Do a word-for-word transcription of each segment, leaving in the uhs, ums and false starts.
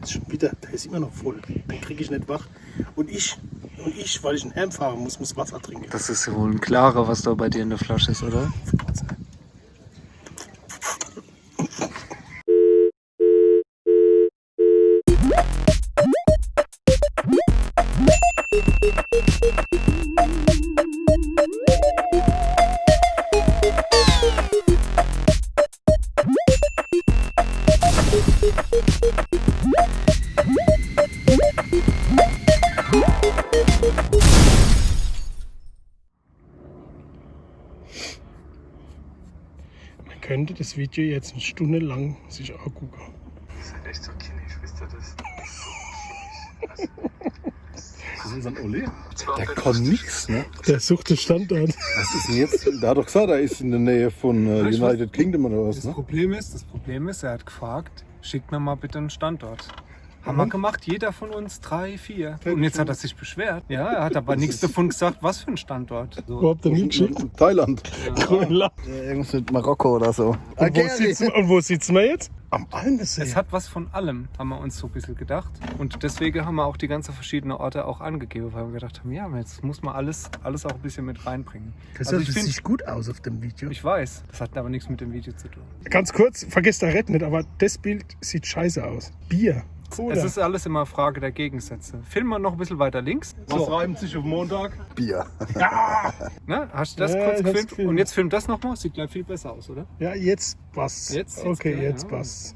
Is schon wieder, der is immer noch voll. Den krieg ich net wach. Und ich, und ich, weil ich en Heimfahre muss, muss Wasser trinke. Das is ja wohl en Klare, was da bei dir in der Flasche is, oder? Man könnte das Video jetzt eine Stunde lang sich angucken. Ihr seid echt so kindisch, wisst ihr das? Das is unser Olli. Der kann nix, ne? Der sucht den Standort. Was is denn jetzt? Der hat doch gesagt, er is in der Nähe von äh, United Kingdom oder was, ne? Das Problem is, das Problem is, er hat gefragt, schickt mir mal bitte einen Standort. Haben wir gemacht, jeder von uns drei, vier. Und jetzt hat er sich beschwert. Ja, er hat aber nichts davon gesagt, was für ein Standort. So. Wo habt ihr hingeschickt? Thailand. Grönland. Ja, irgendwas mit Marokko oder so. Und wo, sitzen, und wo sitzen wir jetzt? Am Almesee. Es hat was von allem, haben wir uns so ein bisschen gedacht. Und deswegen haben wir auch die ganzen verschiedenen Orte auch angegeben, weil wir gedacht haben, ja, jetzt muss man alles, alles auch ein bisschen mit reinbringen. Das sieht gut aus auf dem Video. Ich weiß, das hat aber nichts mit dem Video zu tun. Ganz kurz, vergesst der Red net, aber das Bild sieht scheiße aus. Bier. Cola. Es ist alles immer Frage der Gegensätze. Filmen wir noch ein bisschen weiter links. Was reimt sich auf Montag? Bier. Ne? Hast du das kurz gefilmt? Und jetzt film das nochmal. Sieht gleich viel besser aus, oder? Ja, jetzt passt. Jetzt sieht's okay, geil, jetzt ja. Passt.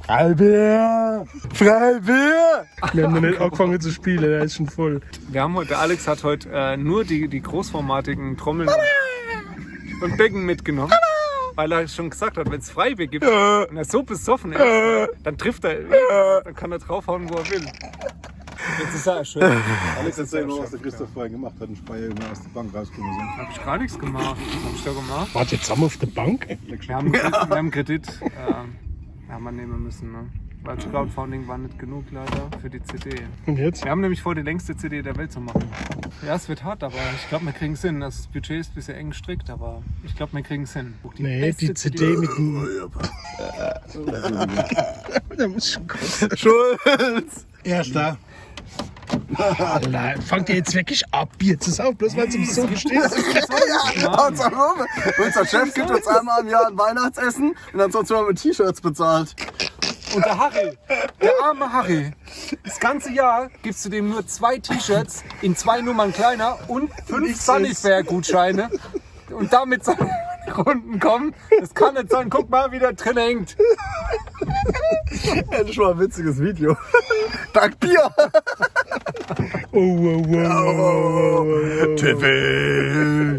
Freibier! Freibier! Wir haben noch nicht angefangen zu spielen, der ist schon voll. Wir haben heute, der Alex hat heute äh, nur die, die großformatigen Trommeln und Becken mitgenommen, weil er schon gesagt hat, wenn es Freibier gibt und er so besoffen ist, dann trifft er, dann kann er draufhauen, wo er will. Jetzt ist er schön. Alex, erzähl mal, was der Christoph vorhin gemacht hat, einen Speier, wie wir aus der Bank rausgekommen sind. Hab ich gar nichts gemacht. Was hab ich da gemacht? Wart ihr zusammen auf der Bank? Wir haben, wir haben Kredit. Ähm, Ja, man nehmen müssen, ne? Weil das Crowdfunding war nicht genug leider für die C D. Und jetzt? Wir haben nämlich vor, die längste C D der Welt zu machen. Ja, es wird hart, aber ich glaube, wir kriegen es hin. Also das Budget ist ein bisschen eng gestrickt, aber ich glaube, wir kriegen es hin. Nee, die C D mit dem. Der muss schon kotzen. Schulz! Erster. Alter, fangt ihr jetzt wirklich ab, Bier zu saufen, bloß weil es im Sofa steht? Ja, unser, unser Chef gibt uns einmal im Jahr ein Weihnachtsessen und ansonsten werden wir mit T-Shirts bezahlt. Und der Harry, der arme Harry, das ganze Jahr gibst du dem nur zwei T-Shirts in zwei Nummern kleiner und fünf Sunnyfair-Gutscheine. Und damit seine Runden kommen. Das kann nicht sein. Guck mal, wie der drin hängt. Das war ein witziges Video. Dank Bier. Oh, oh, oh, oh, oh, oh, oh. T V.